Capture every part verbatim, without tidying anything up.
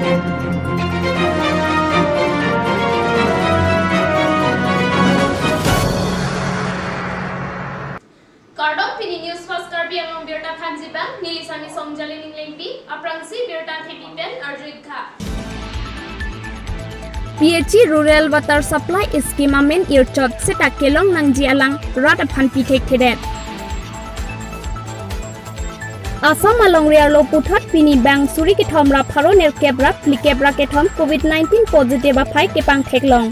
Kardom, pini News Fast Karbi Anglong birta thanji abang, neli Sami Songjali Ninglengpi, aphrangsi birta thepi pen arju-ik tha. P H E Rural Water Supply Scheme amen irchot seta kelong nangji alang rat aphan pi thekthedet. Assam alongri arlo puthot pini bang suri kethom ra pharo nerkep ra phlikep ra kethom Covid nineteen positive aphai kepangtheklong.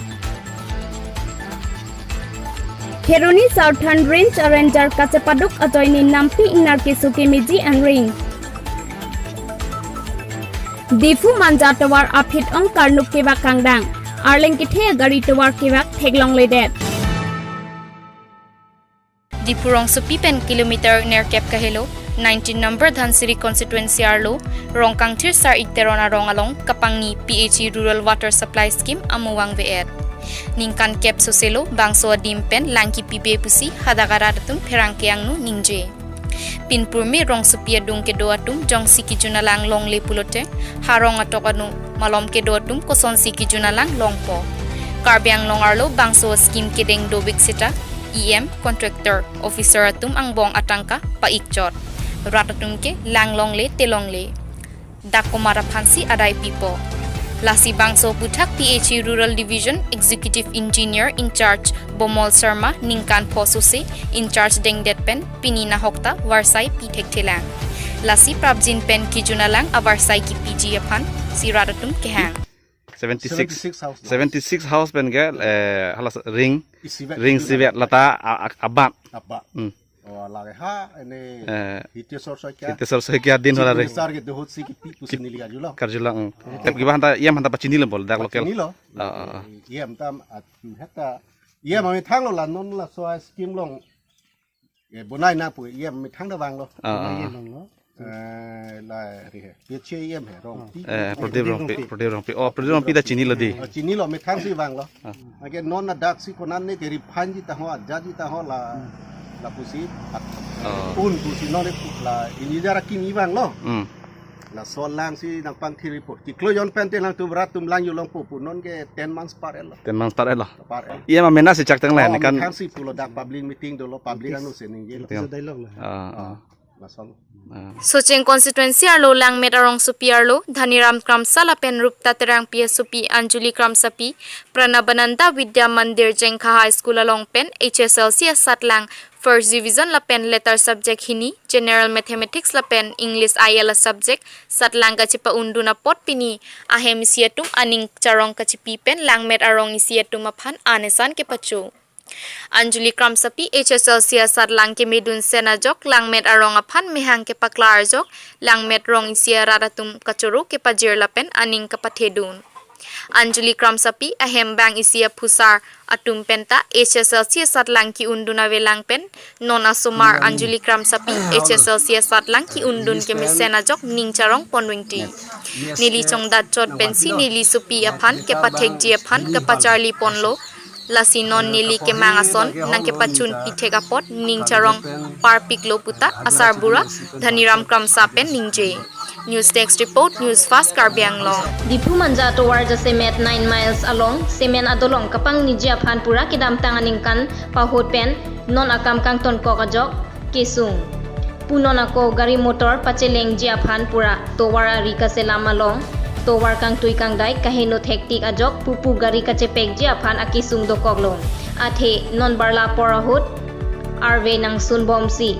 Kheroni Southern Range a-ranger kachepaduk ajoine nampi ingnar keso kemeji angring. Diphu Manja tovar aphi-ong karnuk kevak kangdang, arleng kethe agari tovar kevak theklongledet. Diphu rongsopi pen kilometer nerkep kahelo, nineteen number Dhansiri constituency arlo, Rongkangthir Sar-ik Teron arong along kapangni P H E Rural Water Supply Scheme amo vangve-et. Ningkan kep soselo bangso adim pen lang kipibe pusi hadak arat atum pherangke angno ningje. Pinpur me rongsopi adung kedo atum jongsi kejun alang longle pulote, harong atok anu malom kedo atum kosonsi kejun alang longpo. Karbi Anglong arlo bangso scheme kedeng dovik seta E M, contractor, officer atum angbong atangka pa-ikchot. Rat atum ke lang longle te longle. Dak komat aphansi adai pipo. Lasi bangso aputhak P H E Rural Division Executive Engineer in charge Bomol Sharma ningkan pho sose in charge dengdet pen pini nahok ta varsai pi thekthelang. Lasi prapjin pen kejun alang avarsai kipiji aphansi rat atum kehang. Seventy-six. Seventy-six house. Seventy-six house pen ke, eh, halas ring, isivet ring ring isivet lata a-, a-, abat. Abat. Hmm. Oh, lage ha, ini Eh, Hitesh Sor Saikia. Hitesh Sor Saikia din Chief hala ring. Minister ke dohot si kipi pusi neli karjulo. Karjulo, hmm. Tep kiba hanta, E M hanta pachinilo bol, dak local. Pachinilo. Ah, ah, ah. E M tam atu heta. E M amethanglo la non laso scheme along. Eh, bonai na pu, E M amethang ta vanglo. Ah, ah. E M vanglo. Eh, la ri he. P H E M he, Rongpi. Eh, Prodip Rongpi, Prodip Rongpi. Oh, Prodip Rongpi ta chinilo di. Oh, chinilo, methang si vanglo. Ah. Ake non na dak si konan ne ke ri phanji ta ho, ajaji ta ho la, la pusi. Oh. Un pusi non ne pu la, ini jara kimi vanglo. Hmm. Laso alang si nangpangthir report. Kiklo jon pen te nangtum rat atum lang yo longpo pu non ke ten months par-etlo. Ten months par-etlo. Par-et. E M amena si chak teng lain. Oh, kan. Methang si pulo dak public meeting dolo, public anu si ningjelo. Tinggal. Dialogue la. Ah, ah. Lason. Ah. Socheng constituency arlo Langmet arongsopi arlo Dhaniram Kramsa lapen Rupta Terangpi asopi Anjali Kramsapi, Pranabananda Vidya Mandir Jengkha High School along pen H S L C asatlang first division lapen letter subject hini, General Mathematics lapen English I L a subject satlang kachepa-undun apot pini ahem isi atum aning charong kachepi pen Langmet arong isi atum aphan anesan kepacho. Anjali Kramsapi H S L C asatlang kemedun sen ajok Langmet arong aphan mehang kepaklar ajok Langmet rong isi arat atum kachoro kepajir lapen aning kapathedun. Anjali Kramsapi ahem bang isi aphusar atum penta H S L C asatlang ki-undun avelang pen non asomar Anjali Kramsapi H S L C asatlang ki-undun kemesen ajok ning charong pon ringti. Neli chongdat chot pensi neli sopi aphan kepathekji aphan kepacharli ponlo. Lasi non neli kemang ason nangkepachun pithek apot ning charong parpiklo puta asarbura Dhaniram Kramsa pen ningje. News Desk Report, News Fast Karbi Anglong. Diphu Manja tovar jasemet nine miles along cement adolong kapangniji aphan pura kedamtang aningkan pahot pen non akam kangtonkok ajok kesung. Punon ako gari motor pachelengji aphan pura tovar ari kaselam along tovar kangtui kangdai kaheno thektik ajok pupu gari kachepekji aphan akesung dokoklo. Athe non barla apor ahut arve nangsun bomsi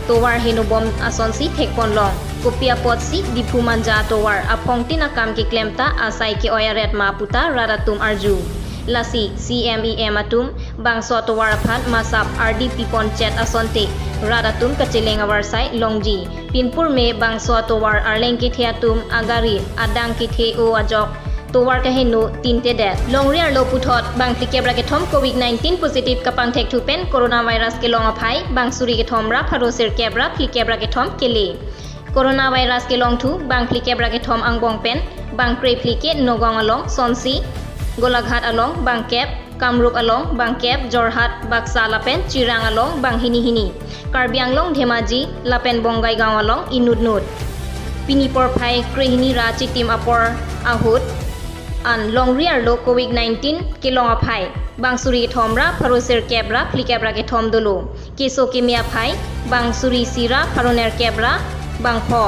tovar heno bom asonsi thekponlong. Kopi apotsi Diphu Manja tovar aphongtin akam keklem ta asai ke-oi aret ma puta rat atum arju. Lasi C M E M atum bangso atovar aphan masap ardi pipon chet asonte rat atum kacheleng avarsai longji. Pinpur me bangso atovar arleng kethe atum agari adang kethe o ajok tovar kaheno tintedet. Longri arlo puthot bang phlikep ra kethom Covid nineteen positive kapangthek thu pen coronavirus kelong aphai bang suri kethom ra pharo sirkep ra phlikep ra kethom kele. Coronavirus kelong thu bang phlikep ra kethom angbong pen bang kre phli ke Nagaon along sonsi, Golaghat along bang kep, Kamrup along bang kep, Jorhat, Baksa lapen Chirang along bang hini hini, Karbi Anglong Dhemaji lapen Bongaigaon along inut nut. Pini porphai krehini ra chitim apor ahut an longri arlo covid nineteen kelong aphai bang suri kethom ra pharo sirkep ra phlikep ra kethom dolo. Keso keme aphai bang suri isi ra pharo nerkep ra bang pho.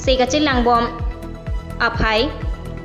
Se kachelangbom aphai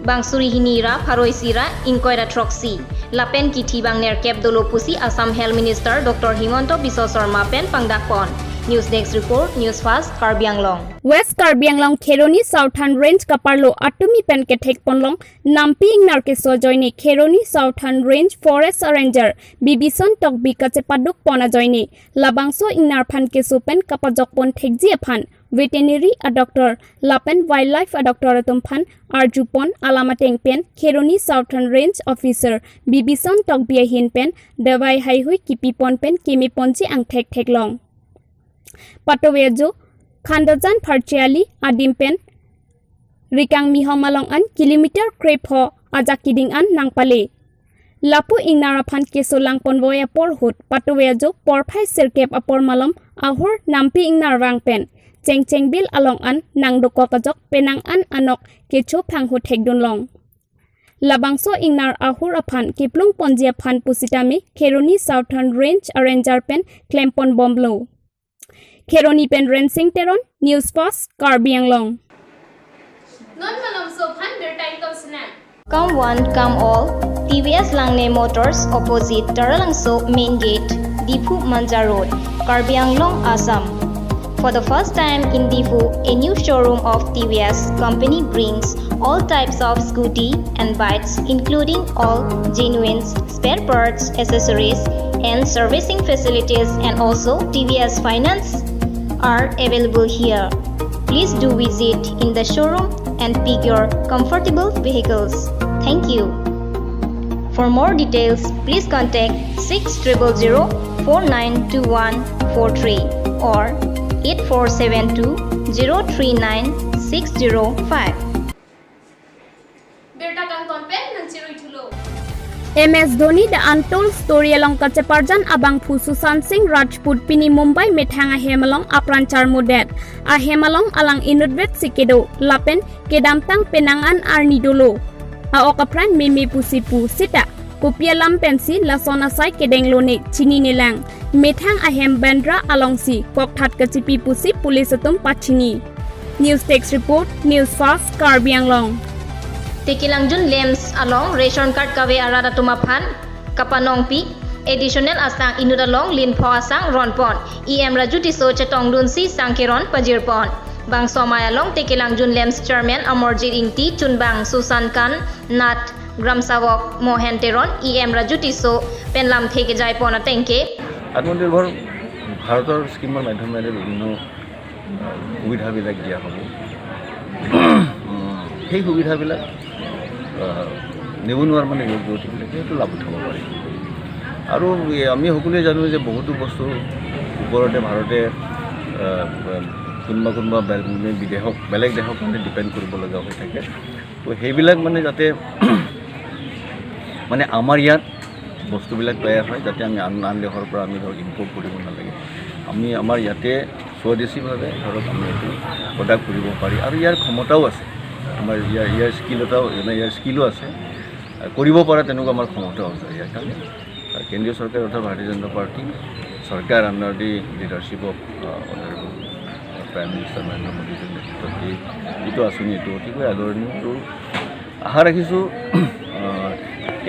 bang suri hini ra pharo isi ra ingkoi ra throksi. Lapen kithi bang nerkep dolo pusi Assam Health Minister Doctor Himanta Biswa Sarma pen pangdakpon. News Desk Report, News Fast, Karbi Anglong. West Karbi Anglong Kheroni Southern Range kaparlo atumi pen kethekponlong nampi ingnar keso ajoine Kheroni Southern Range Forest Ranger Bibison Tokbi kachepadukpon ajoine labangso ingnar aphan keso pen kapajokpon thekji aphan veterinary adoctor lapen wildlife adoctor atum aphan arjupon alam ateng pen Kheroni Southern Range Officer Bibison Tokbi ahin pen davai haihui kipipon pen kemeponji angthek theklong. Patovejo Khandajan Pharchiali adim pen Rikang Mihom along an kilometer krepho ajak keding an nangpale. Lapu ingnar aphan keso langponvoi apor ahut patovejo porphai sirkep apor malom ahur nampi ingnar vang pen Chengchengbil along an nangdokok ajok penang an anok kecho phanghu thekdunlong. Labangso ingnar ahur aphan kiplungponji aphan pusitame Kheroni Southern Range Ranger pen klemponbomlo. Kheroni pen Rensing Teron, News Fast, Karbi Anglong. Non malomso aphan birta ingkoi sena. Come one, come all. T V S Langne Motors, opposite Taralangso Main Gate, Diphu Manja Road, Karbi Anglong, Assam. For the first time in Diphu, a new showroom of T V S company brings all types of scooty and bikes, including all genuine spare parts, accessories, and servicing facilities, and also T V S finance are available here. Please do visit in the showroom and pick your comfortable vehicles. Thank you. For more details, please contact six triple zero four nine two one four three or eight four seven two zero three nine six zero five. Birta kangton pen nangchirui thulo. M S Dhoni The Untold Story along kacheparjan abangphu Sushant Singh Rajput pini Mumbai methang ahem along apran charmudet. Ahem along alang inutvet si kedo lapen kedamtang penang an arni dolo. A-ok apran meme pusi pu seta kopi alam pensi lason asai kedenglo ne chininelang. Methang ahem Bandra alongsi kokthat kachipi pusi police atum pachini. News Desk Report, News Fast, Karbi Anglong. Tekelangjun Lamps along ration card kave arat atum aphan kapanongpi additional asang inut along linpho asang ronpon. E M Raju Tisso chetongdunsi sangkeron pajirpon. Bangso amei along Tekelangjun Lamps Chairman Amarjit Ingti, chunbang Susan Khan, Nat Gram Savok Mohan Teron, E M Raju Tisso pen lamthe kejaipon atengke. আত্মনিৰ্ভৰ ভাৰতৰ স্কিমৰ মাধ্যমেৰে বিভিন্ন, আহ, সুবিধাবিলাক দিয়া হ'ব। উম, সেই সুবিধাবিলাক, আহ, নিবনুৱাৰ মানে যুৱক যুৱতীবিলাকে এইটো লাভ উঠাব পাৰে। আৰু এই আমি সকলোৱে জানো যে বহুতো বস্তুৰ ওপৰতে ভাৰতে, আহ, কোনোবা কোনোবা বেল-, মানে বিদেশক, বেলেগ দেশক মানে ডিপেণ্ড কৰিব লগা হৈ থাকে। তো সেইবিলাক মানে যাতে মানে আমাৰ ইয়াত বস্তুবিলাক তৈয়াৰ হয়, যাতে আমি আন, আন দেশৰ পৰা আমি ধৰক ইম্পৰ্ট কৰিব নালাগে। আমি আমাৰ ইয়াতে স্বদেশীভাৱে ধৰক আমি এইটো প্ৰডাক্ট কৰিব পাৰি আৰু ইয়াৰ ক্ষমতাও আছে। আমাৰ ইয়াৰ, ইয়াৰ স্কিল এটাও, মানে ইয়াৰ স্কিলো আছে, আহ, কৰিব পৰা তেনেকুৱা আমাৰ ক্ষমতাও আছে। ইয়াৰ কাৰণে, আহ, কেন্দ্ৰীয় চৰকাৰ অৰ্থাৎ ভাৰতীয় জনতা পাৰ্টি চৰকাৰ under the leadership of, uh, Honorable Prime Minister Narendra Modi-ৰ নেতৃত্বত এই যিটো আঁচনি, এইটো অতিকৈ আদৰণীয় আৰু আশা ৰাখিছোঁ, আহ,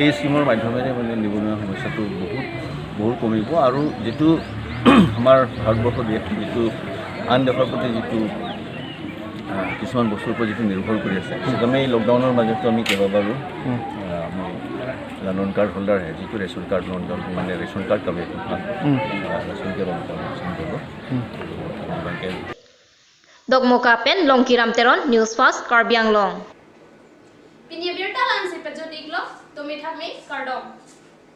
এই স্কিমৰ মাধ্যমেৰে মানে নিবনুৱা সমস্যাটো বহুত, বহুত কমিব আৰু যিটো আমাৰ ভাৰতবৰ্ষ দেশ যিটো আন দেশৰ প্ৰতি যিটো, আহ, কিছুমান বস্তুৰ ওপৰত যিটো নিৰ্ভৰ কৰি আছে, সেইকাৰণে এই লকডাউনৰ মাজতো আমি কেইবাবাৰো, উম। আহ, আমি লালন কাৰ্ড হোল্ডাৰ হে, যিটো ৰেচন কাৰ্ড লোন, মানে ৰেচন কাৰ্ড কাবে, উম। আহ, ration card loan, ration card loan. উম। Dokmoka pen Longkiram Teron, News Fast, Karbi Anglong. Pini abirta la-ansi pajut-iklo, tumi thakmi, kardom.